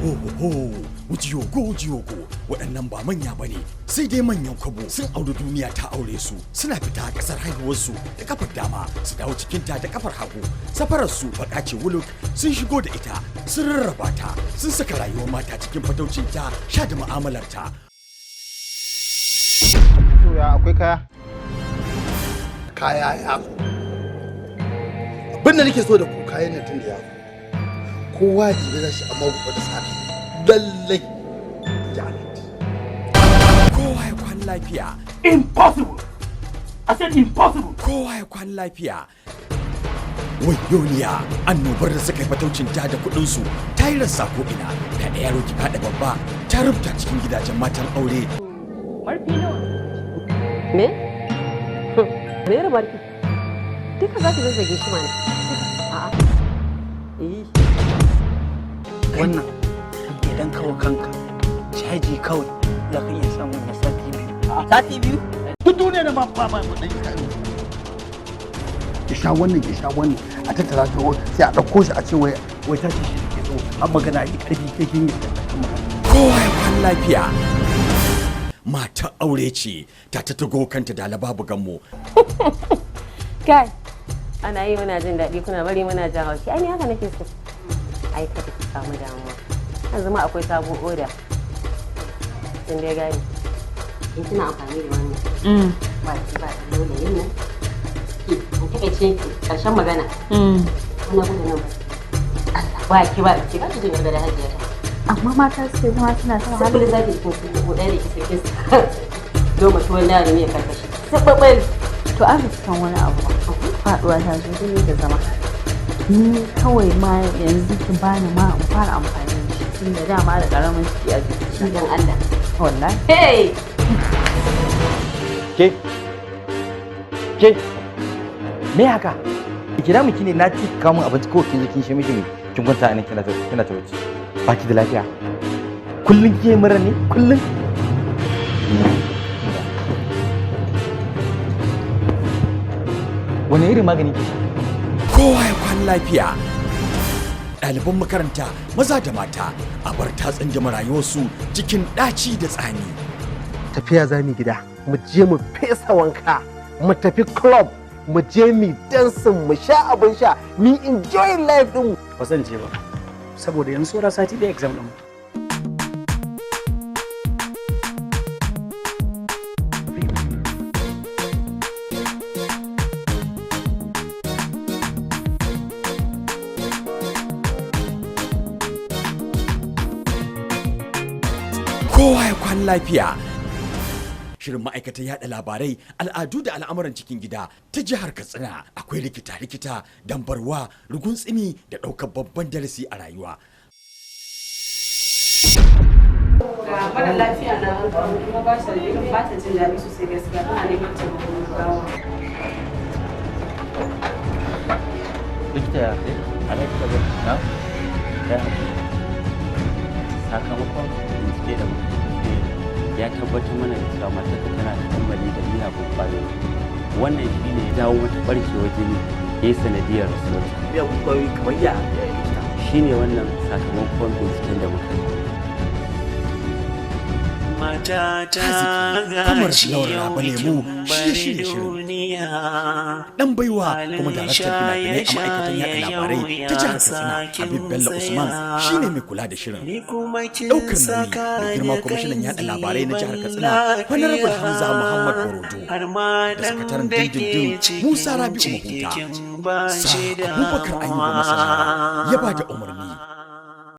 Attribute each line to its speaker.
Speaker 1: Ohoho, wujiyogo wujiyogo, waɗannan ba manya ba ne, sai dai manyan kwabo. Sun auri duniya ta aure su, suna fita a ƙasar haihuwarsu da kafar dama, su dawo cikinta da kafar hagu. Safararsu baƙa ce wuluk, sun shigo da ita, sun rarraba ta, sun saka rayuwar mata cikin fataucinta, sha da mu'amalarta.
Speaker 2: To, ya akwai kaya?
Speaker 3: Kaya ya zo. Abin da nake so da ku, kayan nan tun da ya zo, kowa ya ɗibi nashi, amma gobe da safe lallai Janet.
Speaker 1: Kowa ya kwan lafiya.
Speaker 4: Impossible! I said impossible!
Speaker 1: Kowa ya kwan lafiya. Wayoniya, annobar da suka yi fataucinta da kuɗinsu ta yi rassa ko'ina, da ɗaya yaro ki faɗa babba, ta rubuta cikin gidajen matan aure.
Speaker 5: Marfi nawa?
Speaker 6: Me? Me ya marfi? Duka za ki zazzage shi mana. A'a. Eh.
Speaker 7: Wannan idan kawo kanka caji kawai, za ka iya samun na sati 2.
Speaker 6: Sati 2?
Speaker 3: Duk duniya na ba ba ba dan iska ne ki sha wannan, ki sha wannan, a tattara ta, sai a ɗauko shi a ce wai wai ta ce shi ke so an magana yi ƙarfi, kai kin yi magana.
Speaker 1: Kowa ya kwan lafiya. Mata aure ce ta ta tago kanta da babu gammo.
Speaker 6: Kai. Ana yi muna jin daɗi, kuna bari muna jin haushi. Ai ni haka nake so. Ai kada ki samu damuwa. Yanzu ma akwai sabon oda. Kin dai gane. In kina amfani da wannan. Ba ki ba da laulayin nan. Ki, in taƙaice ƙarshen magana. Kuna gudu nan ba. Allah ba ki ba ki ba ki jin gargada, hajiya ta.
Speaker 5: Amma mata suke zama suna ta wahala.
Speaker 6: Sabulu zaki jikin su 1000 da ki sauke su. Doma tuwon da ne karkashi. Sababal.
Speaker 5: To, an san wani abu ba. Faɗuwa ta zo dai da zama. Ni kawai ma yanzu ki bani ma in fara amfani da shi, tunda dama da ƙaramin ciki a jiki.
Speaker 6: Shi dan Allah.
Speaker 5: Wallahi.
Speaker 6: Hey!
Speaker 8: Ke? Ke? Me haka? Kira miki ne na ci kawo min abinci, kawai kin zo kin shi miki kin kwanta a nan kina ta bacci. Ba ki da lafiya? Kullun kike mura ne? Kullun? Wani irin magani ke sha?
Speaker 1: Kowa ya kwan lafiya. Ɗaliban makaranta maza da mata a bar ta tsindima rayuwarsu cikin ɗaci da tsani.
Speaker 2: Tafiya za mu gida, mu je mu fesa wanka, mu tafi club, mu je mu dancing, mu sha abin sha, mu enjoy life din.
Speaker 7: Ba zan je ba, saboda yanzu saura sati 1 exam ɗin.
Speaker 1: Kowa ya kwan lafiya. Shirin ma'aikatar yada labarai, al'adu da al'amuran cikin gida ta jihar Katsina. Akwai rikita-rikita, dambarwa, ruguntsimi da ɗaukar babban darasi a rayuwa.
Speaker 9: Ga mara lafiya na an kawo, kuma ba shi da irin ba ta jin daɗi sosai gaskiya, tana neman taimakon gaggawa.
Speaker 8: Likita, ya kai? Alhaji ka na? Ya
Speaker 10: Sakamakon bincike da muka yi ya tabbatar mana da cewa matarka tana ta'ammali da miyagun ƙwayoyi. Wannan shine ya jawo mata ɓarkewar jini, ya yi sanadiyar rasuwarta.
Speaker 8: Miyagun ƙwayoyi kamar ya, likita?
Speaker 10: Shine wannan sakamakon binciken da muka yi.
Speaker 11: Matata.
Speaker 1: Kamar Laura Raba Lemu shi ya shirya shirin. Dan baiwa kuma daraktan fina-finai a ma'aikatan yaɗa labarai ta jihar Katsina, Habib Bello Usman, shine mai kula da shirin. Ɗaukar nauyi, mai girma kwamishinan yaɗa labarai na jihar Katsina, Honorable Hamza Muhammad Borodo, da sakataren dindindin Musa Rabi'u Mahuta. Sa Abubakar Ayuba Masana ya ba da umarni.